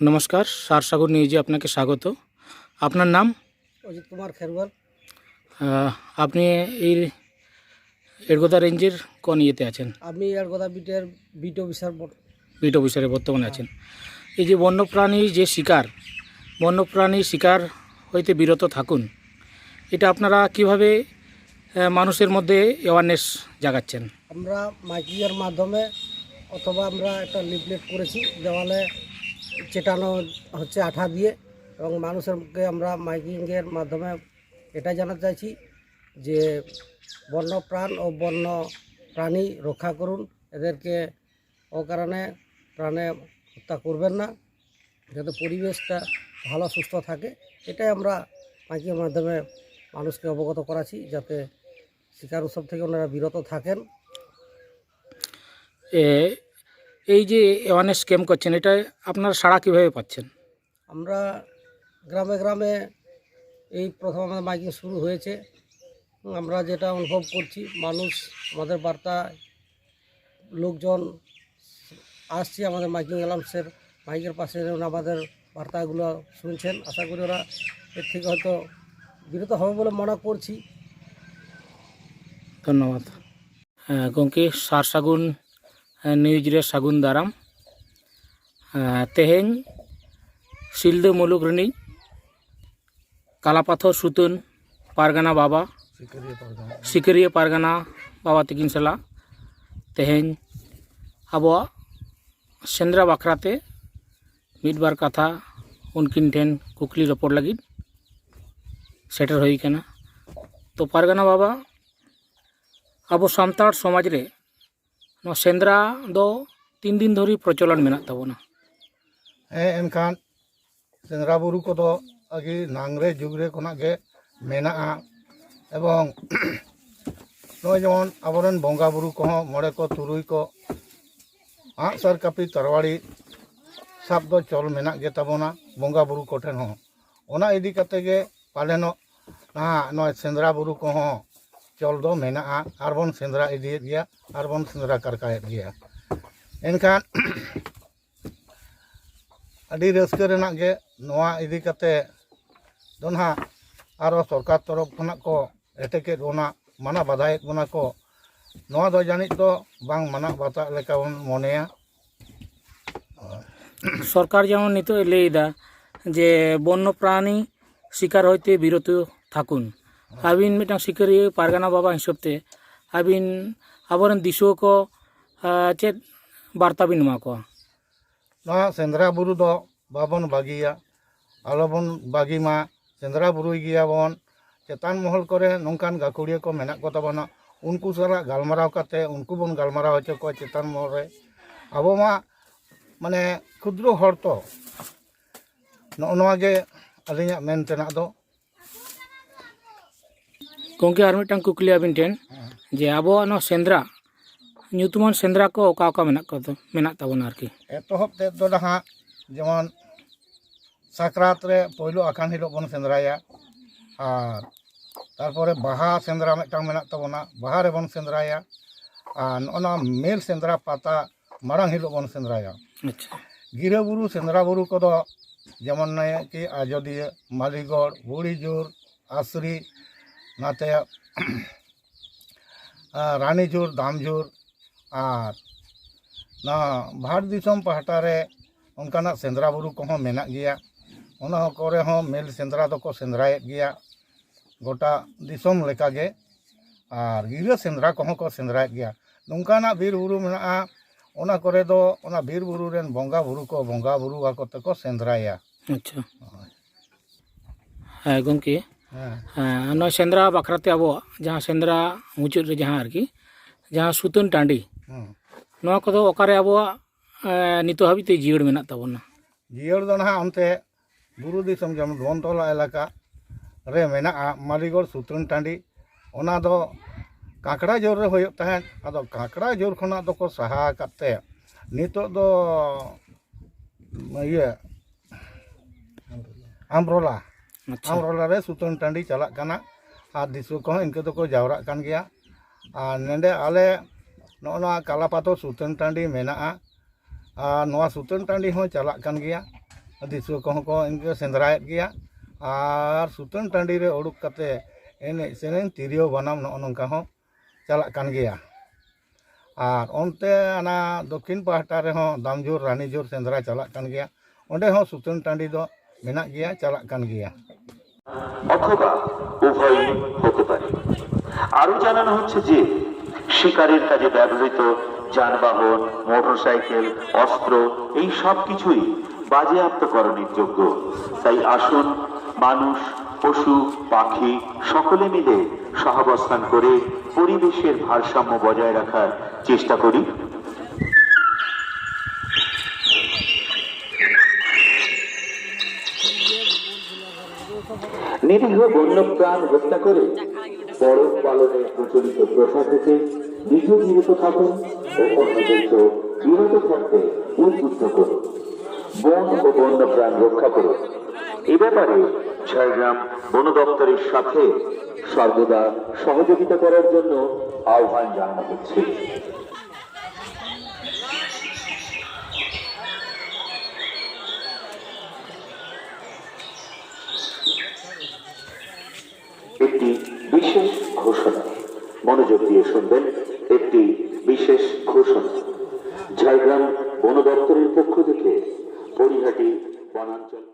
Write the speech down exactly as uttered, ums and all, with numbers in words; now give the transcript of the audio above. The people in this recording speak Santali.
নমস্কার, সার সাগর নিউজে আপনাকে স্বাগত। আপনার নাম? অজিত কুমার খেরুয়াল। আহ, আপনি এই এড়গোদা রেঞ্জের কোন ইয়েতে আছেন? আমি এড়গোদা বিটের বিট অফিসার। বিট অফিসারে বর্তমানে আছেন। এই যে বন্যপ্রাণী যে শিকার, বন্যপ্রাণী শিকার হইতে বিরত থাকুন, এটা আপনারা কিভাবে আহ, মানুষের মধ্যে অ্যাওয়ারনেস জাগাচ্ছেন? আমরা মাইকিংয়ের মাধ্যমে অথবা আমরা একটা লিফলেট করেছি, দেওয়ালে চেটানো হচ্ছে আঠা দিয়ে, এবং মানুষেরকে আমরা মাইকিংয়ের মাধ্যমে এটা জানাতে চাইছি যে বন্য প্রাণ ও বন্য প্রাণী রক্ষা করুন, এদেরকে অকারণে প্রাণে হত্যা করবেন না, যাতে পরিবেশটা ভালো সুস্থ থাকে। এটাই আমরা মাইকিংয়ের মাধ্যমে মানুষকে অবগত করাচ্ছি, যাতে শিকার উৎসব থেকে ওনারা বিরত থাকেন। এ, এই যে অ্যাওয়ারনেস ক্যাম্প করছেন, এটা আপনারা সাড়া কীভাবে পাচ্ছেন? আমরা গ্রামে গ্রামে এই প্রথম আমাদের মাইকিং শুরু হয়েছে। আমরা যেটা অনুভব করছি, মানুষ আমাদের বার্তা, লোকজন আসছে আমাদের মাইকিং অ্যালাউন্সের মাইকের পাশে, যেমন আমাদের বার্তাগুলো শুনছেন। আশা করি ওরা এর থেকে হয়তো বিরত হবে বলে মনে করছি। ᱫᱷᱚᱱᱱᱚᱵᱟᱫᱽ᱾ ᱦᱮᱸ, ᱜᱚᱢᱠᱮ, ᱥᱟᱨ ᱥᱟᱹᱜᱩᱱ, ᱦᱮᱸ, ᱱᱤᱭᱩᱡᱽ ᱨᱮ ᱥᱟᱹᱜᱩᱱ ᱫᱟᱨᱟᱢ᱾ ᱦᱮᱸ, ᱛᱮᱦᱮᱧ ᱥᱤᱞᱫᱟᱹ ᱢᱩᱞᱩᱠ ᱨᱤᱱᱤᱡ ᱠᱟᱞᱟᱯᱟᱛᱷᱚᱨ ᱥᱩᱛᱟᱹᱱ ᱯᱟᱨᱜᱟᱱᱟ ᱵᱟᱵᱟ, ᱥᱤᱠᱟᱹᱨᱤᱭᱟᱹ ᱯᱟᱨᱜᱟᱱᱟ ᱵᱟᱵᱟ ᱛᱤᱠᱤᱱ ᱥᱟᱞᱟᱜ ᱛᱮᱦᱮᱧ ᱟᱵᱚᱣᱟᱜ ᱥᱮᱸᱫᱽᱨᱟ ᱵᱟᱠᱷᱨᱟ ᱛᱮ ᱢᱤᱫ ᱵᱟᱨ ᱠᱟᱛᱷᱟ ᱩᱱᱠᱤᱱ ᱴᱷᱮᱱ ᱠᱩᱠᱞᱤ ᱨᱚᱯᱚᱲ ᱞᱟᱹᱜᱤᱫ ᱥᱮᱴᱮᱨ ᱦᱩᱭ ᱠᱟᱱᱟ᱾ ᱛᱚ ᱯᱟᱨᱜᱟᱱᱟ ᱵᱟᱵᱟ, ᱟᱵᱚ ᱥᱟᱱᱛᱟᱲ ᱥᱚᱢᱟᱡᱽ ᱨᱮ ᱱᱚᱣᱟ ᱥᱮᱸᱫᱽᱨᱟ ᱫᱚ ᱛᱤᱱ ᱫᱤᱱ ᱫᱷᱚᱨᱮ ᱯᱨᱚᱪᱚᱞᱚᱱ ᱢᱮᱱᱟᱜ ᱛᱟᱵᱚᱱᱟ? ᱦᱮᱸ, ᱮᱱᱠᱷᱟᱱ ᱥᱮᱸᱫᱽᱨᱟ ᱵᱩᱨᱩ ᱠᱚᱫᱚ ᱟᱹᱰᱤ ᱱᱟᱝᱨᱮ ᱡᱩᱜᱽ ᱨᱮ ᱠᱷᱚᱱᱟᱜ ᱜᱮ ᱢᱮᱱᱟᱜᱼᱟ᱾ ᱮᱵᱚᱝ ᱱᱚᱜᱼᱚᱭ ᱡᱮᱢᱚᱱ ᱟᱵᱚᱨᱮᱱ ᱵᱚᱸᱜᱟ ᱵᱩᱨᱩ ᱠᱚᱦᱚᱸ ᱢᱚᱬᱮ ᱠᱚ ᱛᱩᱨᱩᱭ ᱠᱚ ᱟᱸᱜᱼᱥᱟᱨ ᱠᱟᱹᱯᱤ ᱛᱟᱨᱣᱟᱲᱤ ᱥᱟᱵ ᱫᱚ ᱪᱚᱞ ᱢᱮᱱᱟᱜ ᱜᱮ ᱛᱟᱵᱚᱱᱟ ᱵᱚᱸᱜᱟ ᱵᱩᱨᱩ ᱠᱚᱴᱷᱮᱱ ᱦᱚᱸ᱾ ᱚᱱᱟ ᱤᱫᱤ ᱠᱟᱛᱮ ᱜᱮ ᱯᱟᱞᱮᱱᱚᱜ ᱱᱟᱦᱟᱜ ᱱᱚᱜᱼᱚᱭ ᱥᱮᱸᱫᱽᱨᱟ ᱵᱩᱨᱩ ᱠᱚᱦᱚᱸ ᱪᱚᱞ ᱫᱚ ᱢᱮᱱᱟᱜᱼᱟ, ᱟᱨᱵᱚᱱ ᱥᱮᱸᱫᱽᱨᱟ ᱤᱫᱤᱭᱮᱫ ᱜᱮᱭᱟ, ᱟᱨᱵᱚᱱ ᱥᱮᱸᱫᱽᱨᱟ ᱠᱟᱨᱠᱟᱭᱮᱫ ᱜᱮᱭᱟ᱾ ᱮᱱᱠᱷᱟᱱ ᱟᱹᱰᱤ ᱨᱟᱹᱥᱠᱟᱹ ᱨᱮᱱᱟᱜ ᱜᱮ᱾ ᱱᱚᱣᱟ ᱤᱫᱤ ᱠᱟᱛᱮ ᱫᱚ ᱱᱟᱦᱟᱜ ᱟᱨᱚ ᱥᱚᱨᱠᱟᱨ ᱛᱚᱨᱚᱯ ᱠᱷᱚᱱᱟᱜ ᱠᱚ ᱮᱴᱮᱠᱮᱫ ᱵᱚᱱᱟ, ᱢᱟᱱᱟ ᱵᱟᱫᱷᱟᱭᱮᱫ ᱵᱚᱱᱟ ᱠᱚ, ᱱᱚᱣᱟ ᱫᱚ ᱡᱟᱹᱱᱤᱡ ᱫᱚ ᱵᱟᱝ ᱢᱟᱱᱟᱣ ᱵᱟᱛᱟᱜ ᱞᱮᱠᱟ ᱵᱚᱱ ᱢᱚᱱᱮᱭᱟ᱾ ᱥᱚᱨᱠᱟᱨ ᱡᱮᱢᱚᱱ ᱱᱤᱛᱚᱜ ᱮ ᱞᱟᱹᱭ ᱮᱫᱟ ᱡᱮ ᱵᱚᱱᱱᱚ ᱯᱨᱟᱱᱤ ᱥᱤᱠᱟᱨ ᱦᱚᱭᱛᱮ ᱵᱤᱨᱚᱛ ᱛᱷᱟᱠᱩᱱ, ᱟᱹᱵᱤᱱ ᱢᱤᱫᱴᱟᱝ ᱥᱤᱠᱟᱹᱨᱤᱭᱟᱹ ᱯᱟᱨᱜᱟᱱᱟ ᱵᱟᱵᱟ ᱦᱤᱥᱟᱹᱵ ᱛᱮ ᱟᱹᱵᱤᱱ ᱟᱵᱚᱨᱮᱱ ᱫᱤᱥᱩᱣᱟᱹ ᱠᱚ ᱪᱮᱫ ᱵᱟᱨᱛᱟ ᱵᱤᱱ ᱮᱢᱟ ᱠᱚᱣᱟ? ᱱᱚᱣᱟ ᱥᱮᱸᱫᱽᱨᱟ ᱵᱩᱨᱩ ᱫᱚ ᱵᱟᱵᱚᱱ ᱵᱟᱹᱜᱤᱭᱟ, ᱟᱞᱚᱵᱚᱱ ᱵᱟᱹᱜᱤ ᱢᱟ᱾ ᱥᱮᱸᱫᱽᱨᱟ ᱵᱩᱨᱩᱭ ᱜᱮᱭᱟᱵᱚᱱ᱾ ᱪᱮᱛᱟᱱ ᱢᱚᱦᱚᱞ ᱠᱚᱨᱮ ᱱᱚᱝᱠᱟᱱ ᱜᱟᱹᱠᱷᱩᱲᱤᱭᱟᱹ ᱠᱚ ᱢᱮᱱᱟᱜ ᱠᱚ ᱛᱟᱵᱚᱱᱟ, ᱩᱱᱠᱩ ᱥᱟᱞᱟᱜ ᱜᱟᱞᱢᱟᱨᱟᱣ ᱠᱟᱛᱮ ᱩᱱᱠᱩ ᱵᱚᱱ ᱜᱟᱞᱢᱟᱨᱟᱣ ᱦᱚᱪᱚ ᱠᱚᱣᱟ ᱪᱮᱛᱟᱱ ᱢᱚᱦᱚᱞ ᱨᱮ᱾ ᱟᱵᱚ ᱢᱟ ᱢᱟᱱᱮ ᱠᱷᱩᱫᱨᱚ ᱦᱚᱲ ᱛᱚ᱾ ᱱᱚᱜᱼᱚ ᱱᱚᱣᱟ ᱜᱮ ᱟᱹᱞᱤᱧᱟᱜ ᱢᱮᱱ ᱛᱮᱱᱟᱜ ᱫᱚ᱾ ᱜᱚᱢᱠᱮ, ᱟᱨ ᱢᱤᱫᱴᱟᱝ ᱠᱩᱠᱞᱤ ᱟᱹᱵᱤᱱ ᱴᱷᱮᱱ, ᱡᱮ ᱟᱵᱚᱣᱟᱜ ᱱᱚᱣᱟ ᱥᱮᱸᱫᱽᱨᱟ, ᱧᱩᱛᱩᱢᱟᱱ ᱥᱮᱸᱫᱽᱨᱟ ᱠᱚ ᱚᱠᱟ ᱚᱠᱟ ᱢᱮᱱᱟᱜ ᱠᱚ ᱢᱮᱱᱟᱜ ᱛᱟᱵᱚᱱᱟ ᱟᱨᱠᱤ? ᱮᱛᱚᱦᱚᱵ ᱛᱮᱫ ᱫᱚ ᱱᱟᱦᱟᱜ ᱡᱮᱢᱚᱱ ᱥᱟᱠᱨᱟᱛ ᱨᱮ ᱯᱳᱭᱞᱳ ᱟᱠᱷᱟᱱ ᱦᱤᱞᱳᱜ ᱵᱚᱱ ᱥᱮᱸᱫᱽᱨᱟᱭᱟ, ᱟᱨ ᱛᱟᱨᱯᱚᱨᱮ ᱵᱟᱦᱟ ᱥᱮᱸᱫᱽᱨᱟ ᱢᱤᱫᱴᱟᱝ ᱢᱮᱱᱟᱜ ᱛᱟᱵᱚᱱᱟ, ᱵᱟᱦᱟ ᱨᱮᱵᱚᱱ ᱥᱮᱸᱫᱽᱨᱟᱭᱟ, ᱟᱨ ᱱᱚᱜᱼᱚ ᱱᱚᱣᱟ ᱢᱮᱞ ᱥᱮᱸᱫᱽᱨᱟ ᱯᱟᱛᱟ ᱢᱟᱲᱟᱝ ᱦᱤᱞᱳᱜ ᱵᱚᱱ ᱥᱮᱸᱫᱽᱨᱟᱭᱟ᱾ ᱟᱪᱪᱷᱟ᱾ ᱜᱤᱨᱟᱹ ᱵᱩᱨᱩ ᱥᱮᱸᱫᱽᱨᱟ ᱵᱩᱨᱩ ᱠᱚᱫᱚ ᱡᱮᱢᱚᱱ ᱱᱤᱭᱟᱹ ᱠᱤ ᱟᱡᱚᱫᱤᱭᱟᱹ, ᱢᱟᱞᱤᱜᱚᱲ, ᱵᱩᱲᱤᱡᱳᱨ, ᱟᱥᱨᱤ, ᱱᱟᱛᱮ ᱨᱟᱱᱤᱡᱷᱩᱨ, ᱫᱟᱢᱡᱷᱩᱨ, ᱟᱨ ᱱᱚᱣᱟ ᱵᱷᱟᱴ ᱫᱤᱥᱚᱢ ᱯᱟᱦᱴᱟ ᱨᱮ ᱚᱱᱠᱟᱱᱟᱜ ᱥᱮᱸᱫᱽᱨᱟ ᱵᱩᱨᱩ ᱠᱚᱦᱚᱸ ᱢᱮᱱᱟᱜ ᱜᱮᱭᱟ᱾ ᱚᱱᱟ ᱠᱚᱨᱮ ᱦᱚᱸ ᱢᱮᱞ ᱥᱮᱸᱫᱽᱨᱟ ᱫᱚᱠᱚ ᱥᱮᱸᱫᱽᱨᱟᱭᱮᱫ ᱜᱮᱭᱟ ᱜᱚᱴᱟ ᱫᱤᱥᱚᱢ ᱞᱮᱠᱟᱜᱮ᱾ ᱟᱨ ᱜᱤᱨᱟᱹ ᱥᱮᱸᱫᱽᱨᱟ ᱠᱚᱦᱚᱸ ᱠᱚ ᱥᱮᱸᱫᱽᱨᱟᱭᱮᱫ ᱜᱮᱭᱟ᱾ ᱱᱚᱝᱠᱟᱱᱟᱜ ᱵᱤᱨ ᱵᱩᱨᱩ ᱢᱮᱱᱟᱜᱼᱟ, ᱚᱱᱟ ᱠᱚᱨᱮ ᱫᱚ ᱚᱱᱟ ᱵᱤᱨ ᱵᱩᱨᱩ ᱨᱮᱱ ᱵᱚᱸᱜᱟ ᱵᱩᱨᱩ ᱠᱚ ᱵᱚᱸᱜᱟ ᱵᱩᱨᱩ ᱟᱠᱚ ᱛᱮᱠᱚ ᱥᱮᱸᱫᱽᱨᱟᱭᱟ᱾ ᱟᱪᱪᱷᱟ᱾ ᱦᱮᱸ ᱜᱚᱢᱠᱮ, ᱦᱮᱸ᱾ ᱦᱮᱸ, ᱱᱚᱣᱟ ᱥᱮᱸᱫᱽᱨᱟ ᱵᱟᱠᱷᱨᱟᱛᱮ ᱟᱵᱚᱣᱟᱜ ᱡᱟᱦᱟᱸ ᱥᱮᱸᱫᱽᱨᱟ ᱢᱩᱪᱟᱹᱫ ᱨᱮ ᱡᱟᱦᱟᱸ ᱟᱨᱠᱤ ᱡᱟᱦᱟᱸ ᱥᱩᱛᱟᱹᱱ ᱴᱟᱺᱰᱤ, ᱦᱮᱸ᱾ ᱱᱚᱣᱟ ᱠᱚᱫᱚ ᱚᱠᱟᱨᱮ ᱟᱵᱚᱣᱟᱜ ᱮ, ᱱᱤᱛᱚᱜ ᱦᱟᱹᱵᱤᱡ ᱛᱮ ᱡᱤᱭᱟᱹᱲ ᱢᱮᱱᱟᱜ ᱛᱟᱵᱚᱱᱟ? ᱡᱤᱭᱟᱹᱲ ᱫᱚ ᱱᱟᱦᱟᱜ ᱚᱱᱛᱮ ᱵᱩᱨᱩ ᱫᱤᱥᱚᱢ, ᱡᱮᱢᱚᱱ ᱫᱷᱩᱣᱟᱹᱱᱛᱚᱞᱟ ᱮᱞᱟᱠᱟ ᱨᱮ ᱢᱮᱱᱟᱜᱼᱟ ᱢᱟᱞᱤᱜᱚᱲ ᱥᱩᱛᱟᱹᱱ ᱴᱟᱺᱰᱤ᱾ ᱚᱱᱟ ᱫᱚ ᱠᱟᱸᱠᱲᱟ ᱡᱳᱨ ᱨᱮ ᱦᱩᱭᱩᱜ ᱛᱟᱦᱮᱸᱫ᱾ ᱟᱫᱚ ᱠᱟᱸᱠᱲᱟ ᱡᱳᱨ ᱠᱷᱚᱱᱟᱜ ᱫᱚᱠᱚ ᱥᱟᱦᱟ ᱟᱠᱟᱫ ᱛᱮ ᱱᱤᱛᱚᱜ ᱫᱚ ᱤᱭᱟᱹ ᱟᱢᱨᱚᱞᱟ, ᱟᱪᱪᱷᱟ᱾ ᱟᱢᱨᱚᱞᱟ ᱨᱮ ᱥᱩᱛᱟᱹᱱ ᱴᱟᱺᱰᱤ ᱪᱟᱞᱟᱜ ᱠᱟᱱᱟ᱾ ᱟᱨ ᱫᱤᱥᱩ ᱠᱚᱦᱚᱸ ᱤᱱᱠᱟᱹ ᱫᱚᱠᱚ ᱡᱟᱣᱨᱟᱜ ᱠᱟᱱ ᱜᱮᱭᱟ᱾ ᱟᱨ ᱱᱚᱰᱮ ᱟᱞᱮ ᱱᱚᱜᱼᱚ ᱱᱚᱣᱟ ᱠᱟᱞᱟᱯᱟᱛᱷᱚᱨ ᱥᱩᱛᱟᱹᱱ ᱴᱟᱺᱰᱤ ᱢᱮᱱᱟᱜᱼᱟ᱾ ᱟᱨ ᱱᱚᱣᱟ ᱥᱩᱛᱟᱹᱱ ᱴᱟᱺᱰᱤ ᱦᱚᱸ ᱪᱟᱞᱟᱜ ᱠᱟᱱ ᱜᱮᱭᱟ᱾ ᱫᱤᱥᱩᱣᱟᱹ ᱠᱚᱦᱚᱸ ᱠᱚ ᱤᱱᱠᱟᱹ ᱥᱮᱸᱫᱽᱨᱟᱭᱮᱫ ᱜᱮᱭᱟ᱾ ᱟᱨ ᱥᱩᱛᱟᱹᱱ ᱴᱟᱺᱰᱤ ᱨᱮ ᱩᱰᱩᱠ ᱠᱟᱛᱮ ᱮᱱᱮᱡ ᱥᱮᱨᱮᱧ, ᱛᱤᱨᱭᱳ ᱵᱟᱱᱟᱢ, ᱱᱚᱜᱼᱚ ᱱᱚᱝᱠᱟ ᱦᱚᱸ ᱪᱟᱞᱟᱜ ᱠᱟᱱ ᱜᱮᱭᱟ᱾ ᱟᱨ ᱚᱱᱛᱮ ᱚᱱᱟ ᱫᱚᱠᱠᱷᱤᱱ ᱯᱟᱦᱴᱟ ᱨᱮᱦᱚᱸ ᱫᱟᱢᱡᱳᱨ ᱨᱟᱱᱤᱡᱳᱨ ᱥᱮᱸᱫᱽᱨᱟ ᱪᱟᱞᱟᱜ ᱠᱟᱱ ᱜᱮᱭᱟ᱾ ᱚᱸᱰᱮ ᱦᱚᱸ ᱥᱩᱛᱟᱹᱱ ᱴᱟᱺᱰᱤ ᱫᱚ ᱢᱮᱱᱟᱜ ᱜᱮᱭᱟ, ᱪᱟᱞᱟᱜ ᱠᱟᱱ ᱜᱮᱭᱟ᱾ অথবা উভয়ই হতে পারে। আরও জানানো হচ্ছে যে শিকারের কাজে ব্যবহৃত যানবাহন, মোটরসাইকেল, অস্ত্র, এই সব কিছুই বাজেয়াপ্তকরণের যোগ্য। তাই আসুন, মানুষ, পশু, পাখি সকলে মিলে সহাবস্থান করে পরিবেশের ভারসাম্য বজায় রাখার চেষ্টা করি। নিরীহ বন্যপ্রাণ হত্যা করে পরব পালনের প্রচলিত প্রথা থেকে নিজে বিরত থাকুন ও অন্যদেরকেও বিরত থাকতে উদ্বুদ্ধ করুন। বন ও বন্যপ্রাণ রক্ষা করুন। এ ব্যাপারে ঝাড়গ্রাম বন দপ্তরের সাথে সর্বদা সহযোগিতা করার জন্য আহ্বান জানানো হচ্ছে। একটি বিশেষ ঘোষণা, মনোযোগ দিয়ে শুনবেন। একটি বিশেষ ঘোষণা। ঝাড়গ্রাম বন দপ্তরের পক্ষ থেকে পরিহাটি বনাঞ্চল